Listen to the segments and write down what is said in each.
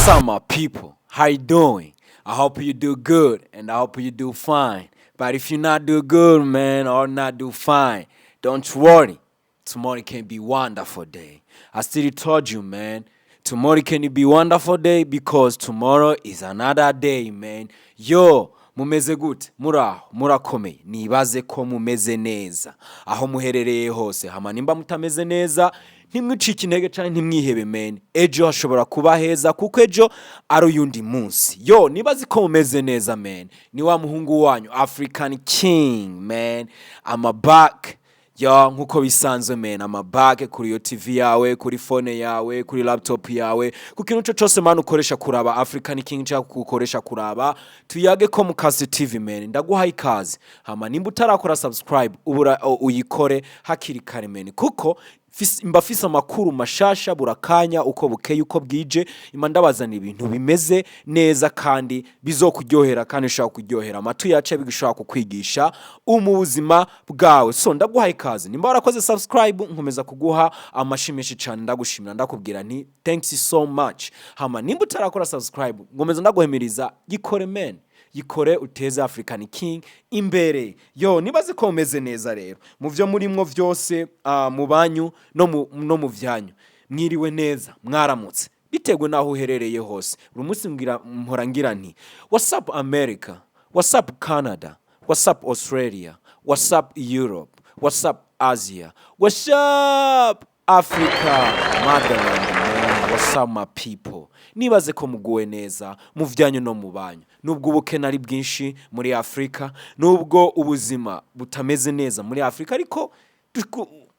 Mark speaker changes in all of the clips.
Speaker 1: What's up, my people? How you doing? I hope you do good and I hope you do fine. But if you not do good, man, or not do fine, don't worry. Tomorrow can be wonderful day. I still told you, man. Tomorrow can be wonderful day because tomorrow is another day, man. Yo, mumeze gute? Muraho, murakomeye? Nibaze ko mumeze neza aho muherereye hose. Hama nimba mutameze neza, ntimwicike intege canke ntimwihebe, man. Ejo hashobora kuba heza kuko ejo ari uyundi munsi. Yo, nibaze ko mumeze neza, man. Ni wa muhungu wanyu African King, man. I'm back. Yo, nkuko bisanzwe, man, I'm back kuri yo TV yawe, kuri phone yawe, kuri laptop yawe, ku kintu cyo cyose, man, ukoresha kuraba African King cyangwa ukoresha kuraba Tuyage ko Mukasi TV, man. Ndaguhaye ikaze. Hama nimba utarakora subscribe, ubura uyikore hakiri kare, man, kuko mba fise amakuru mashasha burakanya, uko bukeye uko bwije ima ndabazana ibintu bimeze neza kandi bizokuryohera, kandi bishobora kuryohera amatwi yacu, bishobora kukwigisha mu buzima bwawe. So ndaguhaye ikaze. Nimba warakoze subscribe, nkomeza kuguha amashi menshi cyane, ndagushimira, ndakubwira nti thanks so much. Hama nimba utarakora subscribe, nkomeza ndaguhemiriza, gikore, man, yikore uteze African King imbere. Yo, nibaze ko mumeze neza rero mu byo murimwo vyose, mu banyu no mu vyanyu. Mwiriwe neza, mwaramutse, bitewe n'aho uherereye hose. Buri munsi ngira mpora ngira nti what's up America, what's up Canada, what's up Australia, what's up Europe, what's up Asia, what's up Africa motherland, man. What's up, my people? Nibaze ko muguwe neza mu vyanyu no mu banyu. Nubwo ubukene ari bwinshi muri Afurika, nubwo ubuzima butameze neza muri Afurika, ariko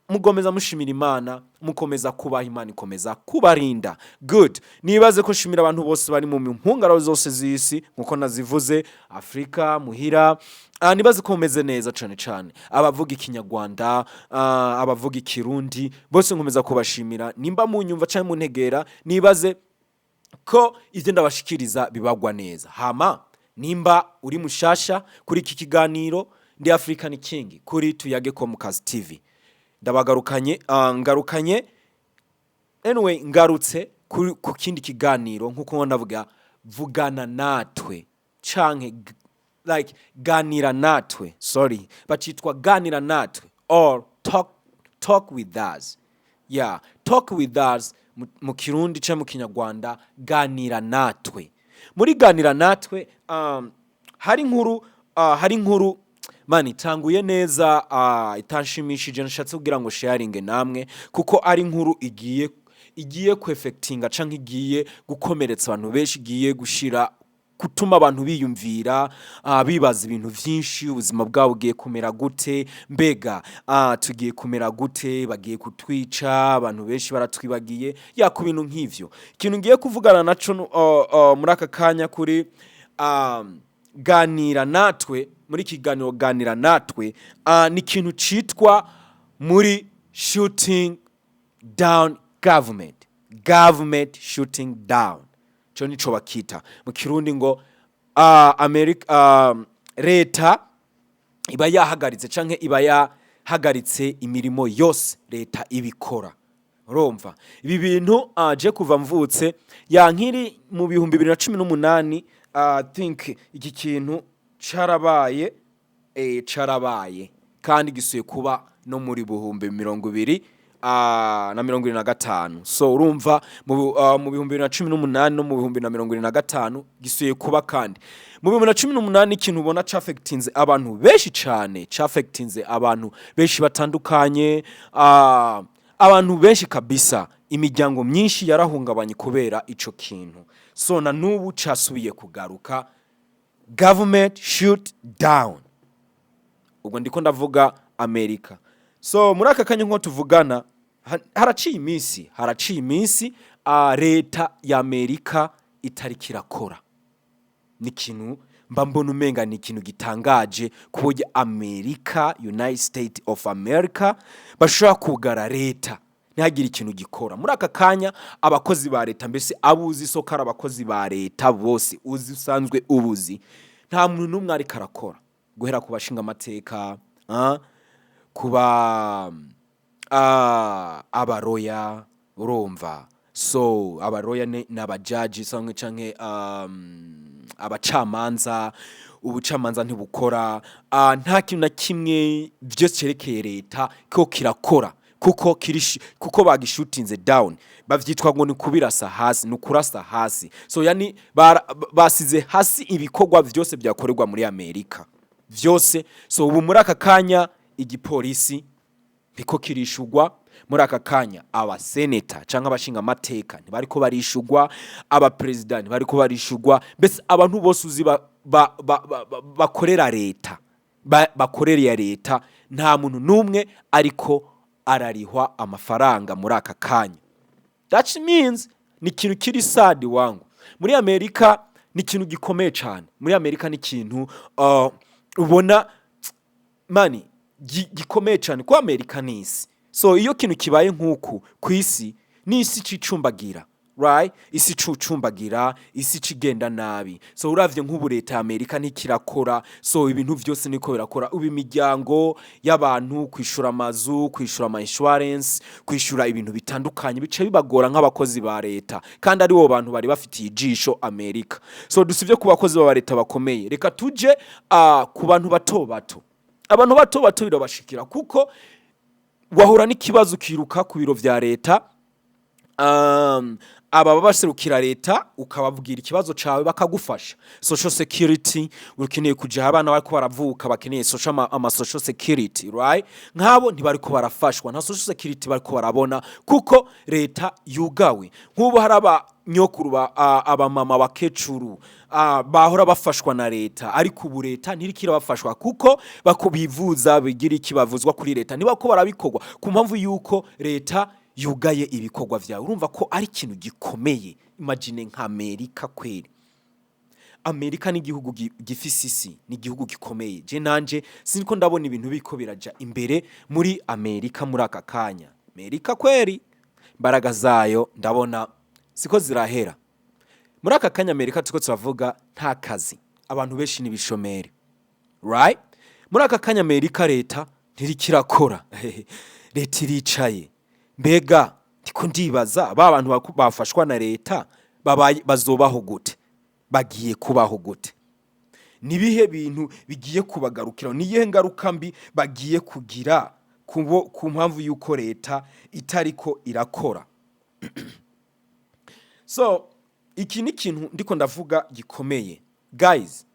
Speaker 1: mugomeza mushimira Imana, mukomeza kubaha Imana, ikomeza kubarinda. Good. Nibaze ko nshimira abantu bose bari mu mpungaro zose z'isi nkuko nazivuze, Afurika, muhira. Nibaze ko mumeze neza cane cane abavuga Ikinyarwanda, abavuga Ikirundi, bose nkomeza kubashimira. Nimba munyumva canke muntegera, nibaze ko ivyo ndabashikiriza bibagwa neza. Hama nimba uri mushasha kuri iki kiganiro, ndi African King kuri Tuyage Komukazi TV. Ndabagarukanye, ngarukanye, anyway, ngarutse ku kindi kiganiro nkuko ndavuga vugana natwe canke like ganira natwe, sorry, bacitwa ganira natwe or talk with us. Yeah, talk with us mu Kirundi canke mu Kinyarwanda, ganira natwe. Muri ganira natwe, hari inkuru, man, itanguye neza, itanshimishije. Nashatse kugira ngo sharinge namwe kuko ari inkuru igiye kwefectinga canke igiye gukomeretsa abantu benshi, igiye gushira gutuma abantu biyumvira, bibaza ibintu vyinshi: ubuzima bwabo bugiye kumera gute? Mbega tugiye kumera gute? Bagiye kutwica? Abantu benshi baratwibagiye ya ku bintu nk'ivyo. Ikintu ngiye kuvugana naco muri aka kanya kuri ganira natwe, muri kiganiro ganira natwe, ni ikintu citwa muri shooting down government, government shooting down. Ico nico bakita mu Kirundi ngo Amerika, leta iba yahagaritse canke iba yahagaritse imirimo yose leta ibikora. Urumva ibi bintu, je kuva mvutse ya nkiri mu 2018, think iki kintu carabaye, carabaye kandi gisuye kuba no muri buhumbi mirongo ibiri na mirongo ibiri na gatanu. So urumva mu 2018 no mu 2025 gisuye kuba. Kandi mu 2018 ikintu ubona cafectinze abantu benshi cane, cafectinze abantu benshi batandukanye, abantu benshi kabisa, imiryango myinshi yarahungabanye kubera ico kintu. So na n'ubu casubiye kugaruka, government shoot down. Ubwo ndiko ndavuga Amerika. So muri aka kanya nko tuvugana, haraciye iminsi leta ya Amerika itariko irakora. Ni ikintu mba mbona umenga ni ikintu gitangaje ku buryo Amerika, United States of America, bashobora kugara leta ntihagire ikintu gikora. Muri aka kanya abakozi ba leta, mbese abuzi isoko ari abakozi ba leta bose uzi, usanzwe ubuzi, nta muntu n'umwe ariko arakora, guhera ku bashinga amateka, kuba abaroya, urumva So aba lawyer ni abajaji canke abacamanza. Ubucamanza ntibukora. Nta kintu na kimwe vyose cerekeye leta ko kirakora, kuko kirishi, kuko bagishutinze down. Bavyitwa ngo ni kubirasa hasi, ni ukurasa hasi. So yani basize hasi ibikorwa vyose byakorerwa muri Amerika vyose. So ubu muri aka kanya igipolisi ntiko kirishugwa. Muri aka kanya abaseneta canke abashinga amateka ntibariko barishugwa, abaperezida ntibariko barishugwa, mbese abantu bose uzi bakorera leta, bakorera leta, nta muntu n'umwe ariko ararihwa amafaranga muri aka kanya. That means ni ikintu kiri sad wangu. Muri Amerika ni ikintu gikomeye cyane. Muri Amerika ni ikintu ubona mani gikomeye cyane, kuko Amerika ni isi. So iyo kintu kibaye nk'uku ku isi, ni isi cicumbagira, right? Isi cucumbagira, isi cigenda nabi. So uravye nk'ubu leta ya Amerika ntikirakora. So ibintu vyose niko birakora ubu. Imiryango y'abantu, kwishura amazu, kwishura ama insurance, kwishura ibintu bitandukanye, bice bibagora nk'abakozi ba leta, kandi ari bo bantu bari bafitiye ijisho Amerika. So dusivye ku bakozi ba leta bakomeye, reka tuje ku bantu bato bato. Abantu bato bato birabashikira, kuko wahura n'ikibazo ukiruka ku biro vya leta, aba baserukira leta, ukababwira ikibazo cawe bakagufasha. Social security ukeneye kuja, abana bariko baravuka bakeneye social ama social security, right? Nk'abo ntibariko barafashwa, nta social security bariko barabona kuko leta yugawe. Nk'ubu hari abanyokuru abamama, bakecuru bahora bafashwa na leta, ariko ubu leta ntiriko irabafashwa kuko bako bivuza bigira iki, bavuzwa kuri leta, ntibako barabikorwa ku mpamvu yuko leta yugaye ibikorwa vyawe. Urumva ko ari ikintu gikomeye. Imagine nka Amerika kweri. Amerika ni igihugu gifise isi, ni igihugu gikomeye. Je nanje siniko ndabona ibintu biko biraja imbere muri Amerika muri aka kanya. Amerika kweri imbaraga zayo ndabona siko zirahera. Muri aka kanya Amerika turiko turavuga nta kazi, abantu benshi n'ibishomeri, right? Muri aka kanya Amerika leta ntiriko irakora, leta iricaye. Mbega ndiko ndibaza, ba bantu bafashwa na leta babaye bazobaho gute? Bagiye kubaho gute? Nibihe bintu bigiye kubagarukira? Niyihe ngaruka mbi bagiye kugira ku mpamvu y'uko leta itariko irakora? So iki ni ikintu ndiko ndavuga gikomeye, guys.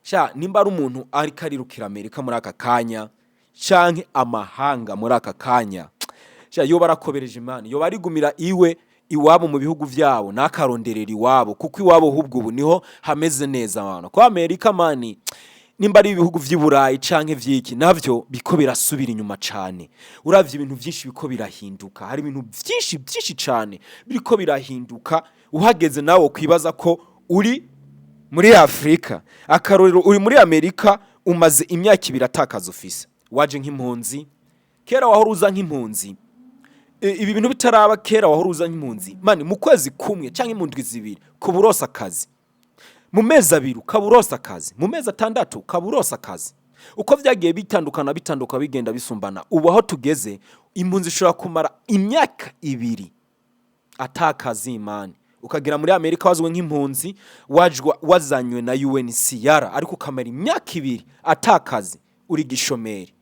Speaker 1: Sha nimba ari umuntu ariko arirukira Amerika muri aka kanya canke amahanga muri aka kanya, sha yoba arakobereje Imana, yoba arigumira iwe iwabo mu bihugu vyabo, nakaronderera iwabo, kuko iwabo hubwo ubu niho hameze neza abantu. Ko Amerika mani, nimba ari ibihugu vy'i Burayi canke vyiki, navyo biko birasubira inyuma cane. Uravye ibintu vyinshi biko birahinduka, hari ibintu vyinshi vyinshi cane biriko birahinduka. Uhageze nawe kwibaza ko uri muri Afrika. Akarorero, uri muri Amerika umaze imyaka 2 atakaza ufise, waje nk'impunzi. Kera wahora uza nk'impunzi, ibi bintu bitaraba, kera wahora uza nk'impunzi mani mu kwezi kumwe canke mu ndwi 2 kuba uronse akazi, mu mezi 2 ukaba uronse akazi, mu mezi 6 ukaba uronse akazi. Uko vyagiye bitandukana, bitanduka, bigenda bisumbana, ubu aho tugeze impunzi ishobora kumara imyaka 2 atakazi mani. Ukagera muri Amerika wazwe nk'impunzi, wajwa wazanywe na UNHCR, ariko ukamara imyaka 2 atakazi, uri gishomeri.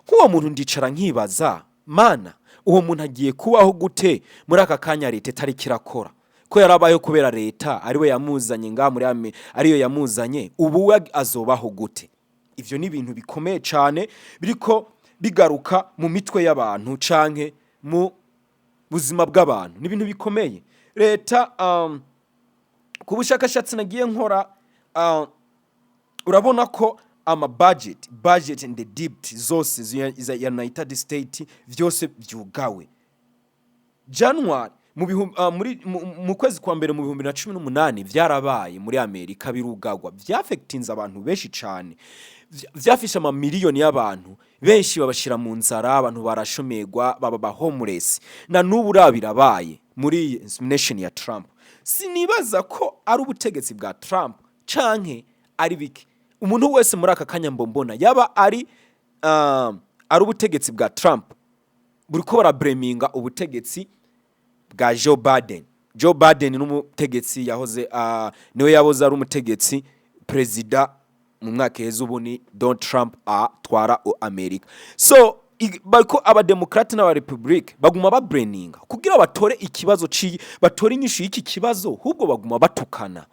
Speaker 1: Nk'uwo muntu ndicara nkibaza, mana, uwo muntu agiye kubaho gute muri aka kanya leta itariko irakora? Ko yarabayeho kubera leta ariwe yamuzanye ngaha muri ariyo yamuzanye, ubu we azobaho gute? Ivyo ni ibintu bikomeye cane biriko bigaruka mu mitwe y'abantu canke mu buzima bw'abantu. Ni ibintu bikomeye. Leta, ku bushakashatsi nagiye nkora, urabona ko ama budget and the debt zose za United States vyose vyugawe. January mu bihumbi, muri mu kwezi kwa mbere mu 2018 vyarabaye muri Amerika, birugagwa, vyafectinze abantu benshi cane. Vyafishe amamiliyoni y'abantu benshi, babashira mu nzara, abantu barashomerwa, baba ba homeless. Na n'ubu birabaye muri iyi administration ya Trump. Sinibaza ko ari ubutegetsi bwa Trump canke ari bike. Umuntu wese muri aka kanya mbombona yaba ari ubutegetsi bwa Trump, buriko barablaminga ubutegetsi. bwa Joe Biden. Joe Biden n'umutegetsi yahoze, niwe yahoze ari umutegetsi, perezida mu mwaka heza. Ubu ni Donald Trump atwara Amerika. So bariko abademokrate n'abarepublike baguma babreninga kugira batore ikibazo ci batore inyishu y'iki kibazo. Ahubwo baguma batukana,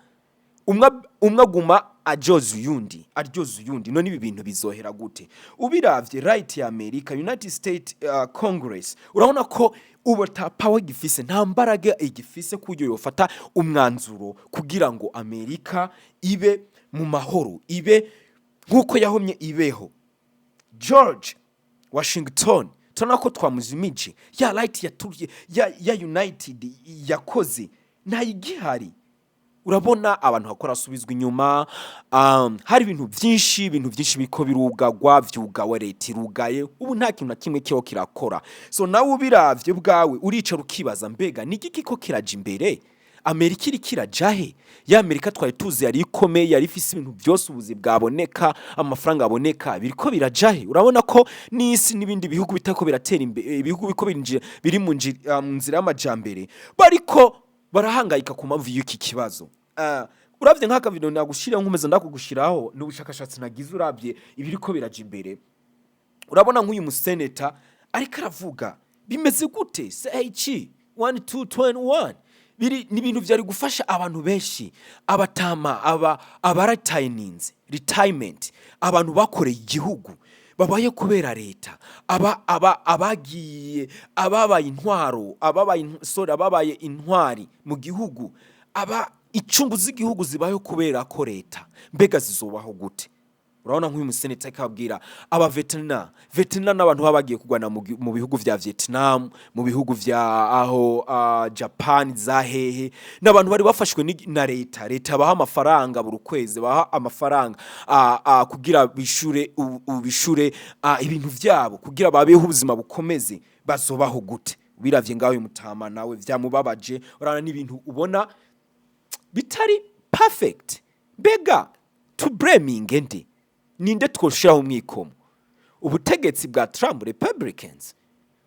Speaker 1: umwe umwe aguma ajoza uyundi, aryoza uyundi. None ibi bintu bizohera gute? Ubiravye right ya America, United States Congress, urabona ko ubu ata power gifise, nta mbaraga igifise kuburyo yofata umwanzuro kugira ngo Amerika ibe mu mahoro, ibe nk'uko yahomye ibeho. George Washington turabona ko twamuzimije. Ya right yaturiye ya United yakoze ntayigihari. Urabona abantu bakora asubizwa inyuma. Hari ibintu byinshi biriko birugagwa, vyugawe, leta irugaye, ubu nta kintu na kimwe kiho kirakora. So nawe ubiravye bwawe uricara ukibaza: mbega ni igiki ko kiraja imbere? Amerika iriko iraja he? Ya Amerika twari tuzi yari ikomeye, yari ifise ibintu byose, ubuzi bwaboneka, amafaranga aboneka, biriko biraja he? Urabona ko n'isi n'ibindi bihugu bitariko biratera imbere, ibihugu biko biri mu nzira y'amajambere, bariko barahangayika ku mpamvu y'iki kibazo. Uravye nk'aka video nagushiraho, nkomeza ndakugushiraho, ni ubushakashatsi nagize. Uravye ibiriko biraja imbere, urabona nk'uyu museneta ariko aravuga bimeze gute? CH 1221 biri ni ibintu byari gufasha abantu benshi, abatama, aba abaratayininze retirement, abantu bakoreye igihugu, babaye kubera leta, aba abagiye, ababaye intwaro, ababaye sorry, ababaye intwari mu gihugu, aba icungu z'igihugu zibayeho kubera ko leta, mbega zizobaho gute? Urabona nk'uyu museneta akabwira aba veteran. Veteran n'abantu baba bagiye kurwana mu bihugu vya Vietnam, mu bihugu vya aho Japan, za hehe, n'abantu bari bafashwe na leta. Leta baha amafaranga buri kwezi, baha amafaranga kugira bishure bishure ibintu vyabo, kugira babeho ubuzima bukomeze. Bazobaho gute? Biravye ngaho uyu mutama nawe vyamubabaje. Urabona n'ibintu ubona bitari perfect. Mbega tubreminge nde? Ninde twoshiraho umwikomo? Ubutegetsi bwa Trump, Republicans?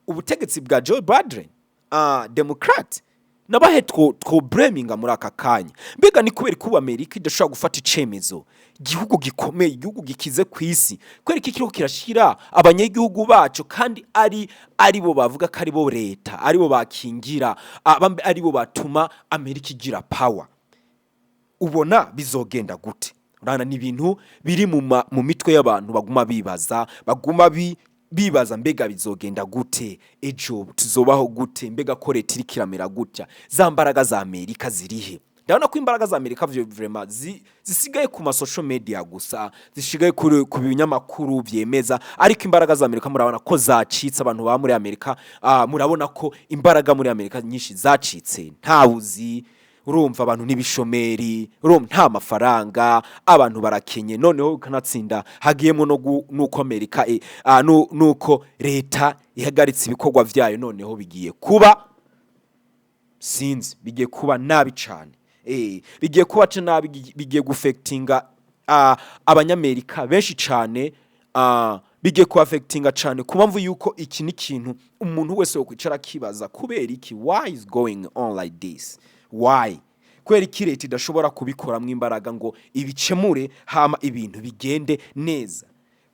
Speaker 1: Ubutegetsi bwa Joe Biden, Democrat? Nabahe two breminga muri aka kanya? Mbega ni kubera ko ubu Amerika idashobora gufata icemezo, igihugu gikomeye, igihugu gikize ku isi, kubera iki kiriko kirashira abanyagihugu baco, kandi ari bo bavuga ko ari bo leta, ari bo bakingira, ari bo batuma Amerika igira power? Ubona bizogenda gute? Urabona ni ibintu biri mu mitwe y'abantu, baguma bibaza, baguma bibaza: mbega bizogenda gute? Ejo tuzobaho gute? Mbega ko leta iriko iramera gutya, za mbaraga za Amerika zirihe? Ndabona ko imbaraga za Amerika vyo vraiment zisigaye ku ma social media gusa, zisigaye ku binyamakuru vyemeza, ariko imbaraga za Amerika murabona ko zacitse. Abantu baba muri Amerika, murabona ko imbaraga muri Amerika nyinshi zacitse. Nta buzi, urumva abantu n'ibishomeri, urumva nta mafaranga, abantu barakenye. Noneho ukanatsinda hagiyemo no nuko Amerika nuko leta ihagaritse ibikorwa vyayo. Noneho bigiye kuba, sinzi, bigiye kuba nabi cane. Bigiye kuba nabi, bigiye gufectinga abanyamerika benshi cane, bigiye kuafectinga cane, ku mpamvu yuko iki ni ikintu umuntu wese wokwicara akibaza: kubera iki? Why is going on like this? Why? Kubera iki leta idashobora kubikoramwo imbaraga ngo ibikemure, hama ibintu bigende neza?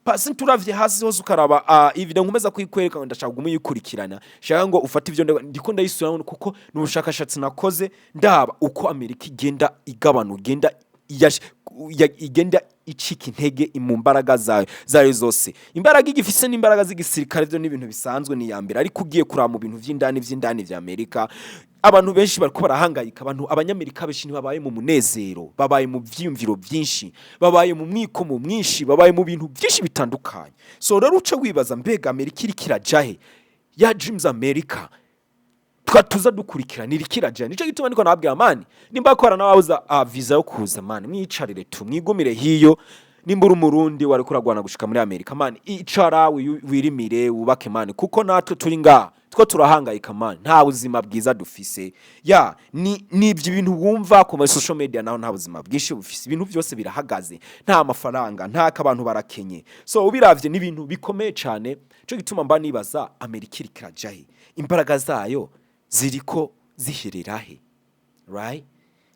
Speaker 1: Pasi turavye hasi hose ukaraba iyi video nkomeza kuyikwereka ngo ndashaka gume uyikurikirana, shaka ngo ufate ivyo ndiko ndayisubiramo, kuko ni ubushakashatsi nakoze ndaba uko Amerika igenda igabanuka, igenda igenda icika intege mu mbaraga zayo zose. Imbaraga igifise n'imbaraga z'igisirikare, vyo n'ibintu bisanzwe, ni iya mbere. Ariko ugiye kuraba mu bintu vy'indani vya Amerika, abantu benshi bariko barahangayika. Abantu, abanyamerika benshi ntibabaye mu munezero, babaye mu vyiyumviro vyinshi, babaye mu mwikomo mwinshi, babaye mu bintu byinshi bitandukanye. So rero uca wibaza: mbega Amerika iriko iraja he? Ya Dreams America twa tuza dukurikirana iriko iraja? Nico gituma niko nababwira, man, nimba kora nababuza visa yo kuza, man, mwicarire tu, mwigumire hiyo. Nimba uri umurundi wariko uragwana gushika muri Amerika, man, icara wirimire, wubake, man, kuko natwe turi ngaha two turahangayika, man, nta buzima bwiza dufise. Ya ni nibyo ibintu wumva ku ma social media, naho nta buzima bwinshi bufise. Ibintu byose birahagaze, nta mafaranga, nta abantu barakenye. So ubiravye ni ibintu bikomeye cane. Cyo gituma mba nibaza: Amerika iriko iraja he? Imbaraga zayo ziriko Ziherera he, right?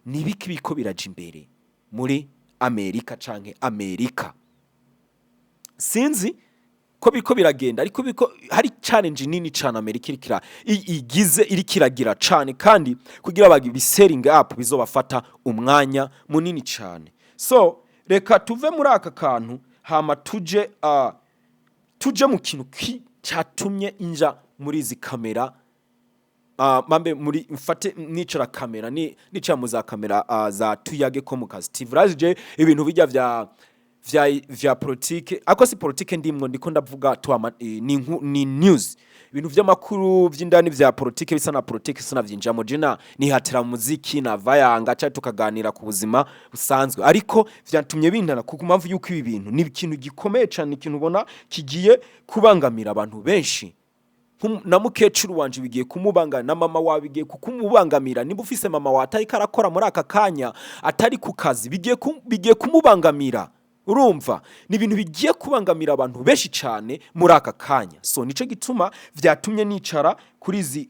Speaker 1: Ni ibiki biriko biraja imbere muri Amerika canke Amerika? Sinzi ko biriko biragenda, ariko biriko hari challenge nini cane Amerika iriko igize, iriko iragira cane, kandi kugira babi setting up bizobafata umwanya munini cane. So reka tuve muri aka kantu, hama tuje mu kintu catumye inja muri izi kamera, mambe muri mfate nicara kamera ni nicara mu za kamera za Tuyage ko mu kazi TV. Urazi ibintu bijya vya politike, ako si politike ndimwo, ndiko ndavuga tu ni news, ibintu vy'amakuru vy'indani vya politike, bisa na politike sinavyinjamo. Jina nihatira muziki na vayanga cyangwa tukaganira ku buzima busanzwe, ariko vyatumye bintana ku mpamvu yuko ibi bintu ni ikintu gikomeye cyane, ikintu ubona kigiye kubangamira abantu benshi. Na mukecuru wanje bigiye kumubanga, na mama wawe bigiye kukumubangamira. Nimba ufise mama wawe atariko arakora muri aka kanya, atari ku kazi, bigiye kumubangamira. Urumva ni ibintu bigiye kubangamira abantu benshi cyane muri aka kanya. So nico gituma vyatumye nicara kuri izi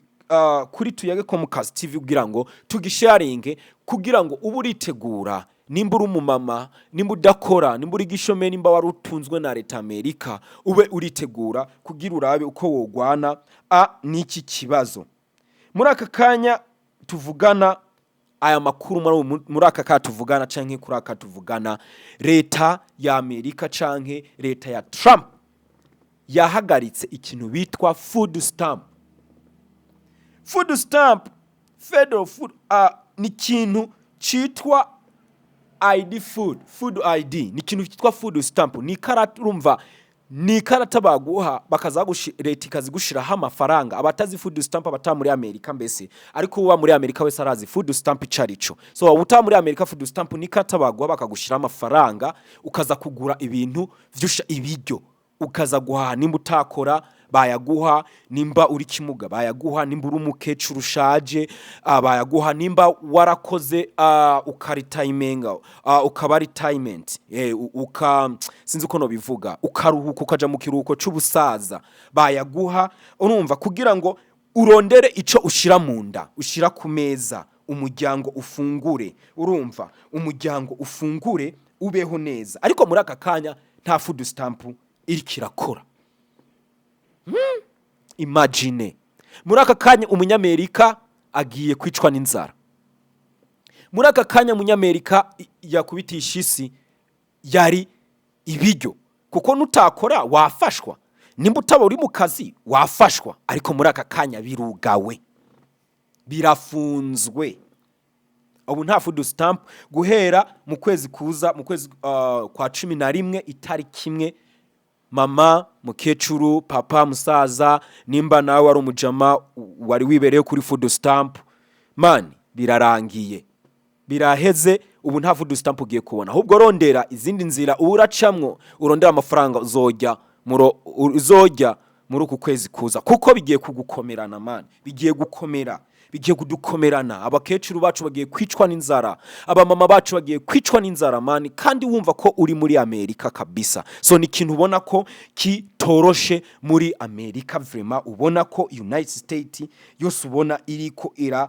Speaker 1: kuri Tuyage ko mu kazi TV kugira ngo tugisharinge, kugira ngo ube uritegura. Nimba uri umumama, nimba udakora, nimba uri gishome, nimba wari utunzwe na leta Amerika, ube uritegura kugira urabe uko wogwana a n'iki kibazo. Muri aka kanya tuvugana aya makuru, muri aka kanya tuvugana canke kuri aka tuvugana, leta ya Amerika canke leta ya Trump yahagaritse ikintu bitwa food stamp. Food stamp, federal food, ni ikintu citwa ID, food ID, ni ikintu cyitwa food stamp. Ni ikarata, urumva, ni ikarata baguha leta ikazigushiraho amafaranga. Abatazi food stamp, abata muri Amerika mbese, ariko uba muri Amerika wese arazi food stamp ico arico. So waba utaba muri Amerika, food stamp ni ikarata baguha bakagushiraho amafaranga, ukaza kugura ibintu vyusha ibiryo, ukaza guhaha. Nimba utakora bayaguha, nimba uri kimuga bayaguha, nimba uri umukecuru ushaje bayaguha, nimba warakoze ukaritayimenga, ukaba retirement, uka sinzi uko nobivuga, ukaruhuka, ukaja mu kiruhuko c'ubusaza, bayaguha. Urumva, kugira ngo urondere ico ushira mu nda, ushira ku meza, umuryango ufungure. Urumva, umuryango ufungure, ubeho neza. Ariko muri aka kanya nta food stamp iriko irakora. Imagine, muri aka kanya umunyamerika agiye kwicwa n'inzara. Muri aka kanya umunyamerika yakubitisha isi yari ibiryo, kuko nutakora wafashwa, nimba utaba uri mu kazi wafashwa. Ariko muri aka kanya birugawe, birafunzwe. Ubu nta food stamp guhera mu kwezi kuza, mu kwezi kwa 11 itariki 1. Mama, mukecuru, papa, musaza, nimba nawe wari umujama wari wibereye kuri food stamp, man, birarangiye, biraheze. Ubu nta food stamp ugiye kubona. Ahubwo rondera izindi nzira uracamwo, urondera amafaranga uzojya muri uku kwezi kuza, kuko bigiye kugukomerana, man, bigiye gukomera, bigiye kudukomerana. Abakecuru bacu bagiye kwicwa n'inzara, abamama bacu bagiye kwicwa n'inzara, man, kandi wumva ko uri muri Amerika kabisa. So ni ikintu ubona ko kitoroshe muri Amerika vraiment. Ubona ko United States yose ubona iriko ira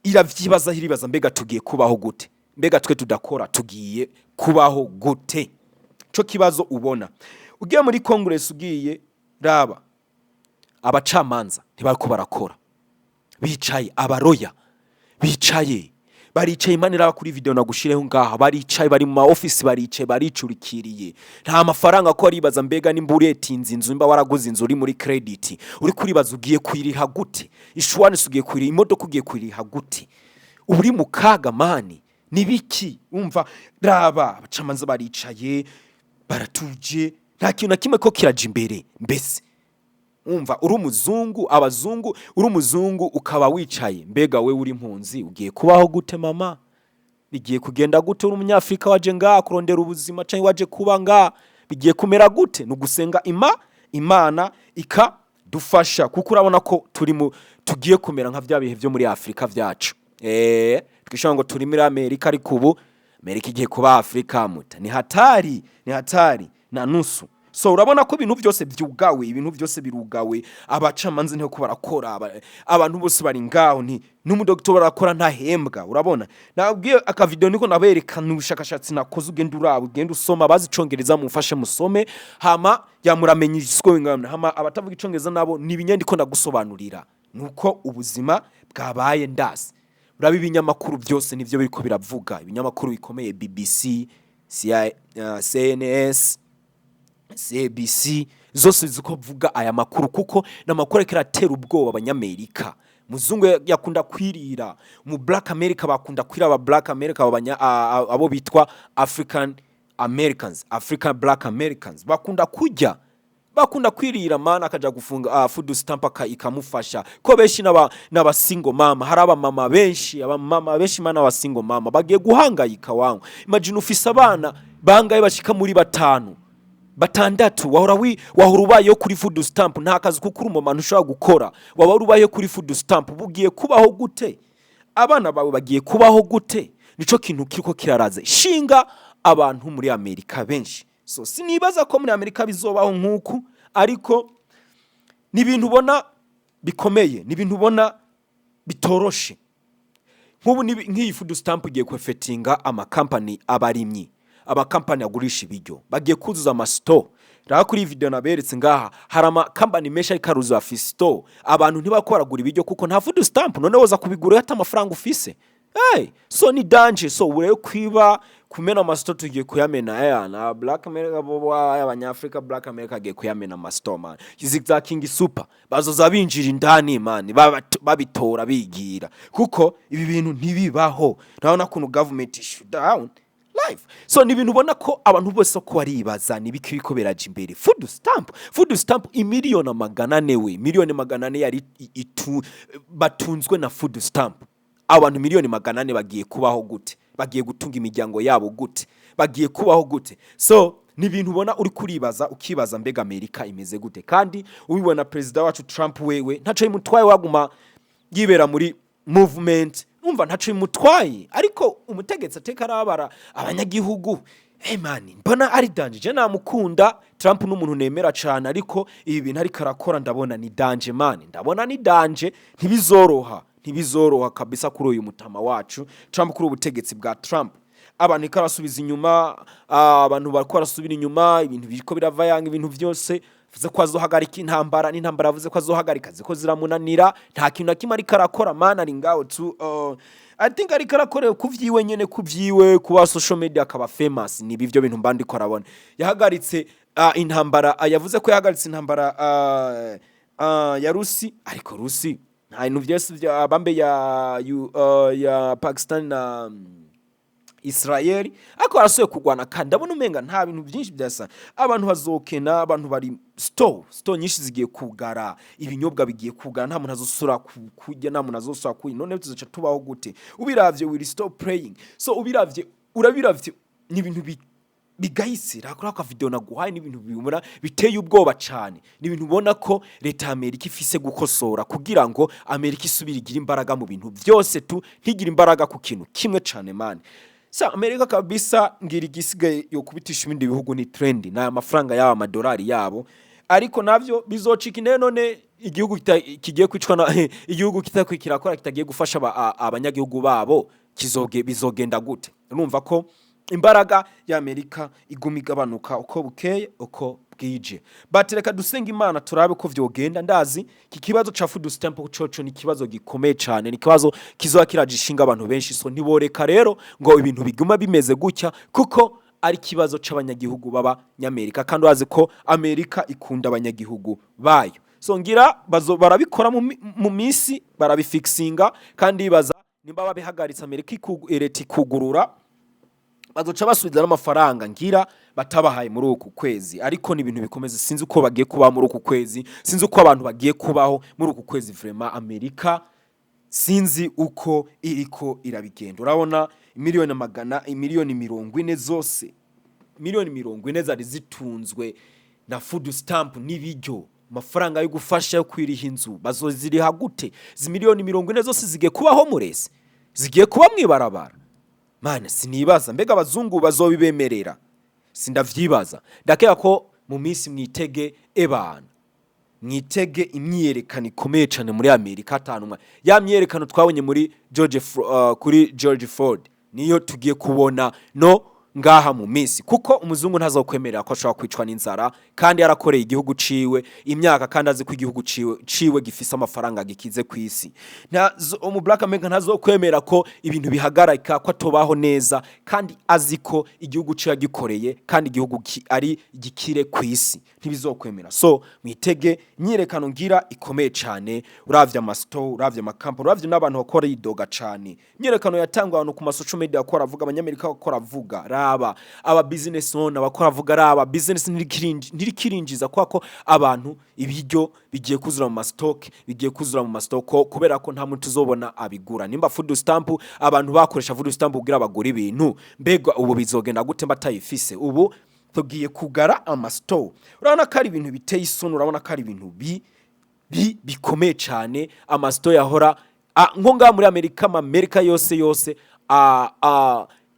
Speaker 1: iravyibaza, iribaza: mbega tugiye kubaho gute? Mbega twe tudakora tugiye kubaho gute? Co kibazo. Ubona ugiye muri Congress, ugiye raba abacamanza ntibariko barakora, bicaye. Aba lawyer bicaye, baricaye. Imana iraba kuri video nagushireho ngaha, baricaye, bari mu ma office, baricaye, baricurikiriye, nta mafaranga. Ko aribaza mbega nimba uretinze inzu, nimba waraguze inzu uri muri credit, uri kuribaza ugiye kuyiriha gute? Insurance ugiye kuyiriha, imodoka ugiye kuyiriha gute? Uba uri mu kaga, man. Nibiki? Umva, raba abacamanza baricaye, baratuje, nta kintu na kimwe ko kiraja imbere. Mbese umva, uri umuzungu, abazungu, uri umuzungu ukaba wicaye, mbega we uri impunzi ugiye kubaho gute, mama? Bigiye kugenda gute? Uri umunyafrika waje ngaha kurondera ubuzima cyangwa waje kuba ngaha, bigiye kumera gute? Ni ugusenga Imana ikadufasha, kuko urabona ko turi mu tugiye kumera nka bya bihe byo muri Afurika byacu. Twishobora ngo turi muri Amerika, ariko ubu Amerika igiye kuba Afurika. Muta ni hatari, ni hatari na nusu.
Speaker 2: So urabona ko ibintu byose byugawe, ibintu byose birugawe, abacamanza nteko barakora, abantu bose bari ngaho, nti n'umudoktor barakora ntahembwa. Urabona nabwiye akavideo niko naberekana ubushakashatsi nakoze. Ugenda uraba, ugenda usoma, bazi icongereza mufashe musome, hama yamuramenya igiswe ngana, hama abatavuga icongereza nabo ni ibinyandiko ndagusobanurira nuko ubuzima bwabaye ndasi. Uraba ibinyamakuru byose nivyo biriko biravuga, ibinyamakuru bikomeye, BBC, CIA, CNS, CBC, zose ziko vuga aya makuru, kuko ni amakuru ariko aratera ubwoba abanyamerika. Muzungu yakunda kwirira mu Black America, bakunda kwira aba Black America, abo bitwa African Americans, African Black Americans, bakunda kurya, bakunda kwirira mana, akaja gufunga food stamp ikamufasha ko benshi n'aba single mama. Hari abamama benshi, abamama benshi mana, aba single mama bagiye guhangayika wangu. Imagine ufise abana bangaye bashika muri batanu, batandatu, wahora ubayeho kuri food stamp, nta kazi kuko uri umumama ushobora gukora, waba ubayeho kuri food stamp, bugiye kubaho gute? Abana bawe bagiye kubaho gute? Nico kintu kiriko kiraraza shinga abantu muri Amerika benshi. So sinibaza ko muri Amerika bizobaho nk'uku, ariko ni ibintu ubona bikomeye, ni ibintu ubona bitoroshe. Nk'ubu nk'iyi food stamp igiye kwefetinga amakampani, abarimyi, amakampani agurisha ibiryo bagiye kuzuza amasito. Raba kuri iyi video naberetse ngaha, hari amakampani menshi ariko aruzuza afise store. Abantu ntibako baragura ibiryo kuko nta food stamp. None woza kubigura ata amafaranga ufise? Hey, so ni danger. So ubu rero kwiba, kumena amasito, tugiye kuyamena na Black America bo, abanyafrika, Black America agiye kuyamena amasito man. Izi za King Super bazoza binjira indani man, babitora bigira, kuko ibi bintu ntibibaho. Urabona ukuntu government shut down life. So ni ibintu ubona ko abantu bose ko baribaza ni ibiki biriko biraja imbere. Food stamp, food stamp, imiliyoni 400 we, miliyoni 400 yari batunzwe na food stamp. Abantu miliyoni 400 bagiye kubaho gute? Bagiye gutunga imiryango yabo gute? Bagiye kubaho gute? So ni ibintu ubona uri kuribaza, ukibaza mbega Amerika imeze gute? Kandi ubibona perezida wacu Trump wewe ntaco bimutwaye, waguma yibera muri movement, umva ntaco bimutwaye, ariko umutegetsi ateka arabara abanyagihugu. Hey man, mbona ari danger. Je namukunda Trump, n'umuntu nemera cane, ariko ibi bintu ariko arakora ndabona ni danger man, ndabona ni danger. Ntibizoroha, ntibizoroha kabisa kuri uyu mutama wacu Trump, kuri ubutegetsi bwa Trump. Abantu iko arasubiza inyuma, abantu bariko barasubira inyuma, ibintu biriko birava yanga, ibintu vyose avuze ko azohagarika intambara, n'intambara avuze ko azohagarika ziko ziramunanira. Nta kintu na kimwe ariko arakora man, ari ngaho tu. I think ariko arakorera ku vyiwe nyene, ku vyiwe, kuba social media akaba famous. Ni ibyo bintu mba ndiko arabona. Yahagaritse intambara, yavuze ko yahagaritse intambara ya Rusi, ariko Rusi nta bintu vyose vya bambe ya Pakistan na Israel, ariko arasuye kurwana, kandi ndabona umenga nta bintu byinshi byasa. Abantu bazokena, abantu bari store nyinshi zigiye kugara, ibinyobwa bigiye kugara, nta muntu azosura kurya, nta muntu azosura kunywa. None tuzoca tubaho gute? Ubiravye, will stop praying. So ubiravye, urabiravye, ni ibintu bigayitse. Rakora aka video naguhaye, ni ibintu bibona biteye ubwoba cane. Ni ibintu ubona ko leta ya Amerika ifise gukosora kugira ngo Amerika isubire igire imbaraga mu bintu byose tu, ntigire imbaraga ku kintu kimwe cane man. Sa Amerika kabisa ngira igisigaye yo kubitisha ibindi bihugu ni trend na amafaranga yabo, amadolari yabo, ariko navyo bizocika intege. None igihugu kigiye kwicwa na igihugu kitakirakora, kitagiye gufasha abanyagihugu babo, bizogenda gute? Urumva ko imbaraga ya Amerika iguma igabanuka uko bukeye uko bwije. But reka dusenga Imana turabe ko vyogenda. Ndazi iki kibazo ca food stamp coco ni ikibazo gikomeye cane, ni ikibazo kizoba kiragishinga abantu benshi. So ntiboreka rero ngo ibintu biguma bimeze gutya, kuko ari ikibazo c'abanyagihugu b'abanyamerika, kandi urazi ko Amerika ikunda abanyagihugu bayo. So ngira bazo barabikora mu minsi barabifixinga, kandi baza nimba babihagaritse Amerika leta ikugurura, bazoca basubiza n'amafaranga ngira batabahaye muri uku kwezi. Ariko ni ibintu bikomeze, sinzi uko bagiye kubaho muri uku kwezi, sinzi uko abantu bagiye kubaho muri uku kwezi. Vraiment Amerika sinzi uko iriko irabigenda. Urabona miliyoni magana, miliyoni 40 zose, miliyoni 40 zari zitunzwe na food stamp n'ibiryo, amafaranga yo gufasha yo kwiriha inzu, bazoziriha gute? Izi miliyoni 40 zose zigiye kubaho murese, zigiye kuba mwibarabara mana. Sinibaza mbega abazungu bazobibemerera, sindavyibaza. Ndakeka ko Mu minsi mwitege ebana, mwitege imyiyerekano ikomeye cyane muri Amerika. Atanu ya myiyerekano twabonye muri George kuri George Floyd niyo tugiye kubona no ngaha mu minsi, kuko umuzungu ntazokwemerera ko ashobora kwicwa n'inzara kandi yarakoreye igihugu ciwe imyaka, kandi azi ko igihugu ciwe gifise amafaranga, gikize ku isi. Umu Black American ntazokwemera ko ibintu bihagarika, ko atobaho neza kandi azi ko igihugu ciwe yagikoreye, kandi igihugu ari gikire ku isi. Ntibizokwemera. So mwitege imyiyerekano ngira ikomeye cane. Uravye ama store, uravye amakampani, uravye n'abantu bakora yidoga cane. Imyiyerekano yatangwa abantu ku ma social media bakora avuga, Abanyamerika bakora avuga, raba aba business owner bakora avuga, raba business ntirikirinjiza kwa ko abantu ibiryo bigiye kuzura mu ma stock, bigiye kuzura mu ma stock kubera ko nta muntu uzobona abigura. Nimba food stamp, abantu bakoresha food stamp kugira bagure ibintu, mbega ubu bizogenda gute batayifise? Ubu tugiye kugara ama store. Urabona ko ari ibintu biteye isoni, urabona ko ari ibintu bi bi bikomeye cyane. Ama store yahora nko ngaha muri Amerika, Amerika yose yose,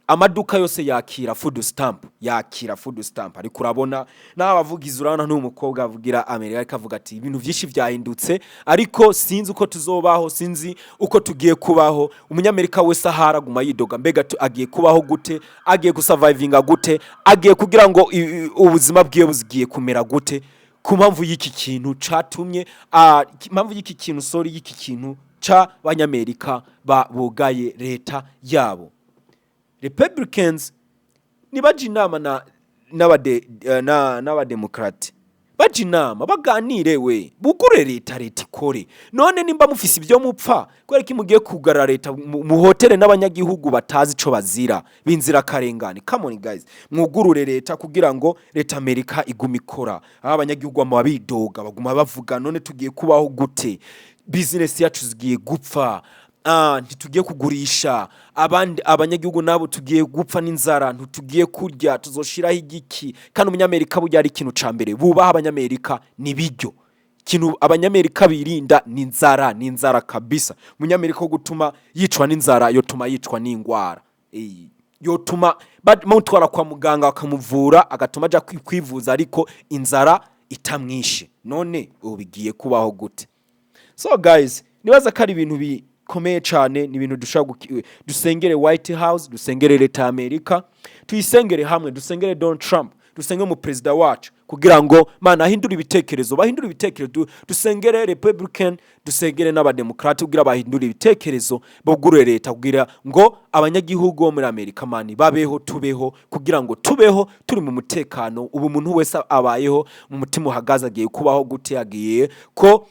Speaker 2: amaduka yose yakira food stamp, yakira food stamp. Ariko urabona n'abavugizi, urabona n'umukobwa avugira Amerika ariko avuga ati ibintu byinshi byahindutse, ariko sinzi uko tuzobaho, sinzi uko tugiye kubaho. Umunyamerika wese ahara aguma yidoga, mbega agiye kubaho gute? Agiye gusurvivinga gute? Agiye kugira ngo ubuzima bwiwe bugiye kumera gute ku mpamvu y'iki kintu catumye, impamvu y'iki kintu, sorry, y'iki kintu ca Banyamerika bugaye leta yabo? Republicans nibaje inama na n'abade na n'abademokrate, baje inama, baganire, we bugure leta, leta ikore. None nimba mufise ibyo mupfa, kubera ko mugiye kugara leta, muhotere n'abanyagihugu batazi ico bazira b'inzirakarengane? Come on guys, mwugurure leta kugira ngo leta Amerika igume ikora. Aho abanyagihugu bama bidoga, baguma bavuga: none tugiye kubaho gute? Business yacu zigiye gupfa, ntitugiye kugurisha abandi, abanyagihugu nabo tugiye gupfa n'inzara, ntitugiye kurya, tuzoshiraho igiki? Kandi Umunyamerika burya ari ikintu ca mbere bubaha Abanyamerika ni biryo. Ikintu Abanyamerika birinda ni inzara, ni inzara kabisa. Umunyamerika wo gutuma yicwa n'inzara yotuma yicwa n'ingwara. Yotuma bamutwara kwa muganga bakamuvura, agatuma aja kwivuza, ariko inzara itamwishe. None ubu bigiye kubaho gute? So guys, nibaza ko ari ibintu bikomeye cyane, ni ibintu dushobora dusengere White House, dusengere leta ya Amerika, tuyisengere hamwe, dusengere Donald Trump, dusenge mu perezida wacu kugira ngo mana ahindure ibitekerezo, bahindure ibitekerezo. Dusengere Republican, dusengere n'Abademokrate kugira bahindure ibitekerezo, bugure leta kugira ngo abanyagihugu bo muri Amerika mani babeho, tubeho, kugira ngo tubeho turi mu mutekano. Ubu umuntu wese abayeho mu mutima uhagaze, agiye kubaho gute? Agiye ko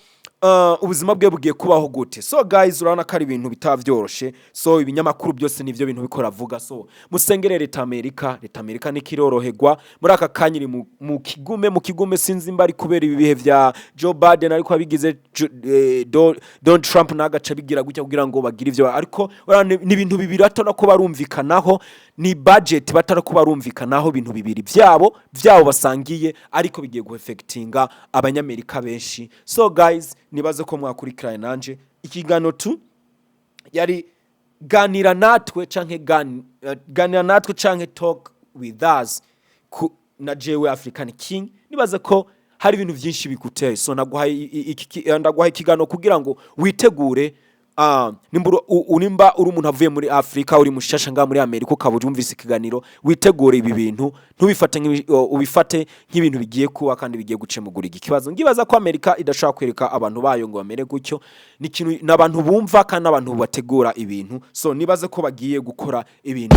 Speaker 2: ubuzima bwe bugiye kubaho gute? So guys, urabona ko ari ibintu bitaba byoroshe. So ibinyamakuru byose nivyo bintu bikora avuga. So musengere leta Amerika. Leta Amerika nikiroroherwa muri aka kanya, iri mu kigume. Sinzi mba ari kubera ibi bihe vya Joe Biden, ariko abigize Donald Trump nagaca bigira gutya kugira ngo bagire ivyo, ariko urabona ni ibintu bibiri atari ko barumvikanaho, ni budget batari ko barumvikanaho, ibintu bibiri vyabo basangiye, ariko bigiye guaffectinga Abanyamerika benshi. So guys, nibaze ko mwakurikiranye nanje ikiganiro tu yari ganira natwe canke ganira natwe canke talk with us na jewe African King. Nibaze ko hari ibintu byinshi biguteye. So naguhaye ndaguhaye ikiganiro kugira ngo witegure. Nimba uri umuntu avuye muri Afrika, uri mushasha ngaha muri Amerika, ukaba wumvise ikiganiro, witegure ibi bintu, ntubifate ubifate nk'ibintu bigiye kuba kandi bigiye gucemugura iki kibazo. Ngibaza ko Amerika idashobora kwereka abantu bayo ngo bamere gutyo. Ni ikintu n'abantu bumva kandi n'abantu bategura ibintu. So nibaze ko bagiye gukora ibintu.